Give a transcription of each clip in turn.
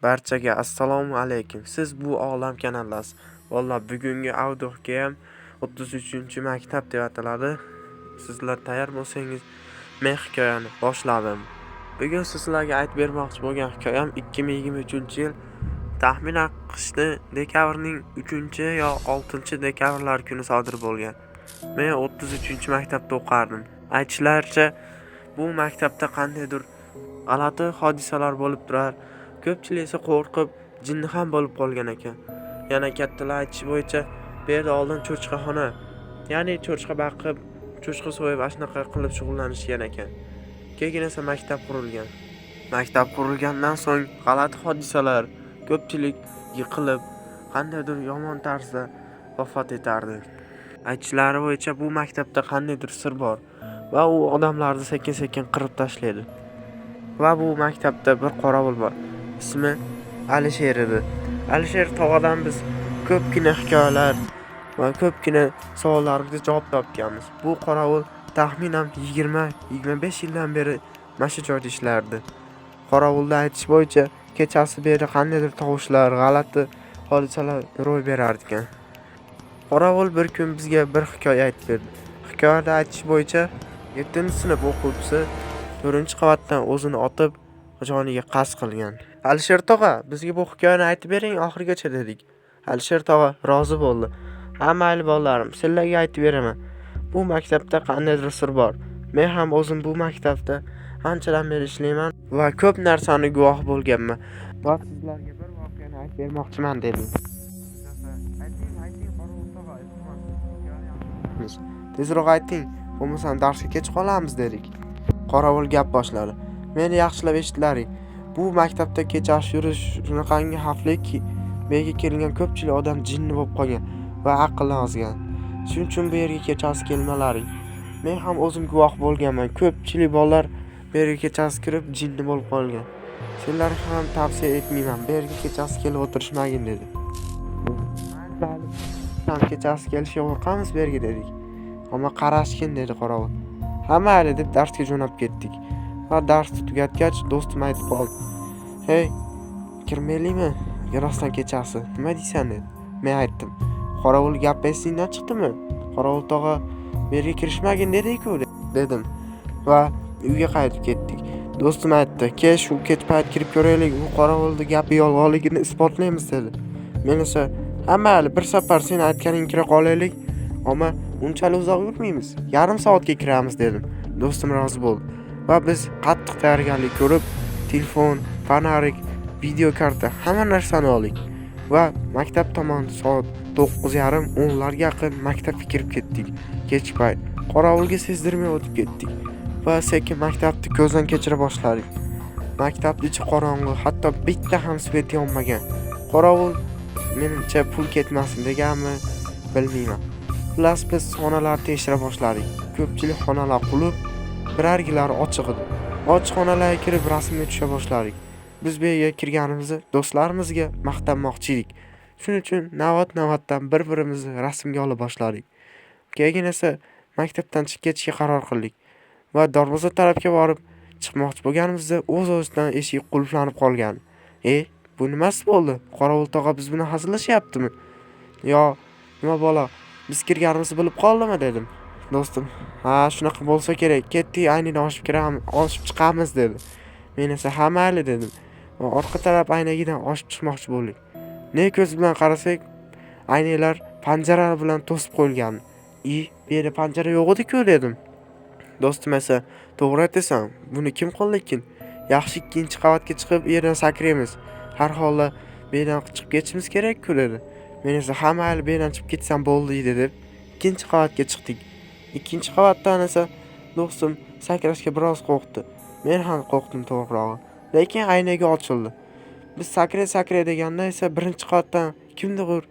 Barchaga assalomu alaykum. Siz bu olam kanalidasiz. Vallahi bugungi audio hikoyam 33-maktab deb ataladi. Sizlar tayyor bo'lsangiz, men hikoyani boshladim. Bugun sizlarga aytib bermoqchi bo'lgan hikoyam 2023-yil taxminan qishni dekabrning 3 yo 6-dekabrlar kuni sodir bo'lgan. Men 33-maktabda o'qardim. Aytishlaricha, bu maktabda qandaydir g'alati hodisalar bo'lib turar. Ko'pchilik esa qo'rqib, jinni ham bo'lib qolgan ekan. Yana kattalar aytishi bo'yicha, bu yerda oldin cho'chqaxona, ya'ni cho'chqa baqib, cho'chqa so'yib, ana shunaqa qilib shug'ullanishgan ekan. Keyin esa maktab qurilgan. Maktab qurilgandan so'ng g'alati hodisalar, ko'pchilik yiqilib, qandaydir yomon tarzda vafot etardi. Aytishlari bo'yicha, bu maktabda qandaydir sir bor va u odamlarni sekin-sekin qirib tashlaydi. Va bu maktabda bir qorovul bor. Ismi Alisher edi. Alisher tog'adan biz ko'pgina hikoyalar va ko'pgina savollarimizga javob topganmiz. Bu qorovul taxminan 20-25 yildan beri mana shu joyda ishlardi. Qorovulda aytish bo'yicha, kechasi bu yerda qandaydir tovushlar, g'alati hodisalar ro'y berar ekan. Qorovul bir kun bizga bir hikoya aytib berdi. Hikoyada aytish bo'yicha, 7-sinf o'quvchisi 4-qavatdan o'zini otib, joniga qasd qilgan. "Alisher tog'a, bizga bu hikoyani aytib bering oxirigacha", dedik. Alisher tog'a rozi bo'ldi. "Ha, mayli bolalarim, sizlarga aytib beraman. Bu maktabda qandaydir sir bor. Men ham o'zim bu maktabda anchadan beri ishlayman va ko'p narsani guvohi bo'lganman. Va sizlarga bir voqeani aytib bermoqchiman", dedi. "Ayting, ayting, qorovul tog'a, iltimos. Tezroq ayting, bo'lmasam darsga kech qolamiz", dedik. Qorovul gap boshladi. "Meni yaxshilab eshitlaring. Bu maktabda kechasi yurish shunaqangi xavfliki, bu yerga kelgan ko'pchilik odam jinni bo'lib qolgan va aqldan ozgan. Shuning uchun bu yerga kechasi kelmalaring. Men ham o'zim guvoh bo'lganman. Ko'pchilik bolalar bu yerga kechasi kirib, jinni bo'lib qolgan. Senlarga ham tavsiya etmayman. Bu yerga kechasi kelib o'tirishmagin", dedi. "Mayli, kechasi kelishga qo'rqamiz bu yerga", dedik. "Ammo qarashgin", dedi qorovul. "Ha, mayli", deb darsga jo'nab ketdik. Va darsni tugatgach, do'stim aytib qoldi: "Hey, kirmaylikmi? Rostdan kechasi. Nima deysan?" dedi. Men aytdim: "Qorovul gapi esingdan chiqdimi? Qorovul tog'a bu yerga kirishmagin dedi-ku", dedim. Va uyga qaytib ketdik. Do'stim aytdi: "Kel, shu kech payt kirib ko'raylik, u qorovulni gapi yolg'onligini isbotlaymiz", dedi. Men esa: "Ha, mayli, bir safar sen aytganing kira qolaylik, ammo unchalik uzoq yurmaymiz. Yarim soatga kiramiz", dedim. Do'stim rozi bo'ldi. Va biz qattiq tayyorgarlik ko'rib, telefon, фонарик, video karta, hamma narsani oldik. Va maktab tomon soat 9:30, 10larga yaqin maktabga kirib ketdik. Kechki payt. Qorovulga sezdirmay o'tib ketdik. Va sekin maktabni ko'zdan kechira boshladik. Maktabni ichi qorong'u, hatto bitta ham свет yonmagan. Qorovul menimcha pul ketmasin deganmi, bilmayman. Xullas, biz xonalarni tekshira boshladik. Ko'pchilik xonalar qulf, birargilari ochiq edi. Ochiq xonalarga kirib, rasmga tusha boshladik. Biz bu yerga kirganimizda do'stlarimizga maqtanmoqchi edik. Shuning uchun navbat-navbatdan bir-birimizni rasmga ola boshladik. Keyin esa maktabdan chiqib ketishga qaror qildik. Va darvoza tarafga borib chiqmoqchi bo'lganimizda o'z-o'zidan eshik qulflanib qolgan. "E, bu nimasi bo'ldi? Qorovul tog'a biz bilan hazillashyaptimi? Yo, nima balo, biz kirganimizni bilib qoldimi?" dedim. Do'stim: "Ha, shunaqa bo'lsa kerak. Ketdik, aynidan oshib kiramiz, oshib chiqamiz", dedi. Men esa: "Ha, mayli", dedim. Va orqa taraf aynagidan oshib chiqmoqchi bo'ldik. Ne ko'z bilan qarasak, aynaklar panjara bilan to'sib qo'yilgan. "I, bu yerda panjara yo'q edi-ku", dedim. Do'stim esa: "To'g'ri aytasan, buni kim qildi? Yaxshi, ikkinchi qavatga chiqib, u yerdan sakraymiz. Har holda bu yerdan chiqib ketishimiz kerak-ku", dedi. Men esa: "Ha, mayli, bu yerdan chiqib ketsam bo'ldi", deb ikkinchi qavatga chiqdik. Ikkinchi qavatdan esa do'stim sakrashga biroz qo'rqdi. Men ham qo'rqdim, to'g'rirog'i. Lekin aynagi ochildi. Biz sakray sakray deganda esa birinchi qavatdan kimnidir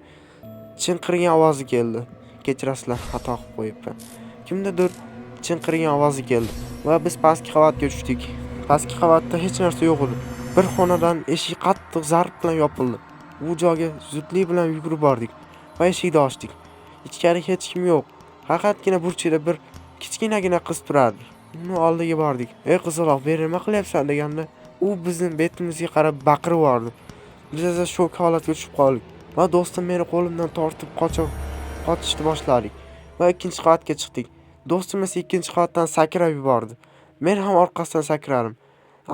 chinqirgan ovozi keldi. Kechirasizlar, xato qilib qo'yibman. Kimnidir chinqirgan ovozi keldi va biz pastki qavatga tushdik. Pastki qavatda hech narsa yo'q edi. Bir xonadan eshik qattiq zarb bilan yopildi. U joyga zudlik bilan yugurib bordik va eshikni ochdik. Ichkari hech kim yo'q. Faqatgina burchakda bir kichkinagina qiz turardi. Uni oldiga bordik. "Ey qizaloq, bu yerda nima qilyapsan?" deganda, u bizni betimizga qarab baqirib yubordi. Biz esa shok holatga tushib qoldik va do'stim meni qo'limdan tortib qochishni boshladik va ikkinchi qavatga chiqdik. Do'stim esa ikkinchi qavatdan sakrab yubordi. Men ham orqasidan sakradim.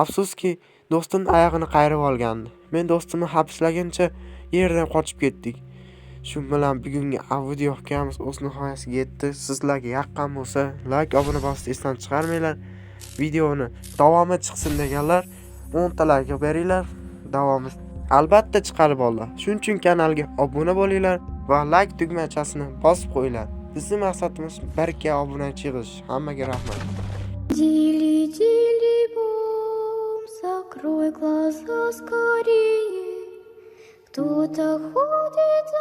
Afsuski, do'stim oyog'ini qayirib olgandi. Men do'stimni hapslaguncha yerdan qochib ketdik. Shu bilan bugungi video hikoyamiz o'z nihoyasiga yetdi. Sizlarga yoqqan bo'lsa, layk, obuna bosishni esdan chiqarmanglar. Videoni davomi chiqsin deganlar 10 ta layk beringlar. Davomi albatta chiqadi, bolalar. Shuning uchun kanalga obuna bo'linglar va layk tugmachasini bosib qo'yinglar. Bizning maqsadimiz 1K obunachi yig'ish. Hammaga rahmat. Дили, дили, бом, закрой глаза скорее. Кто-то ходит.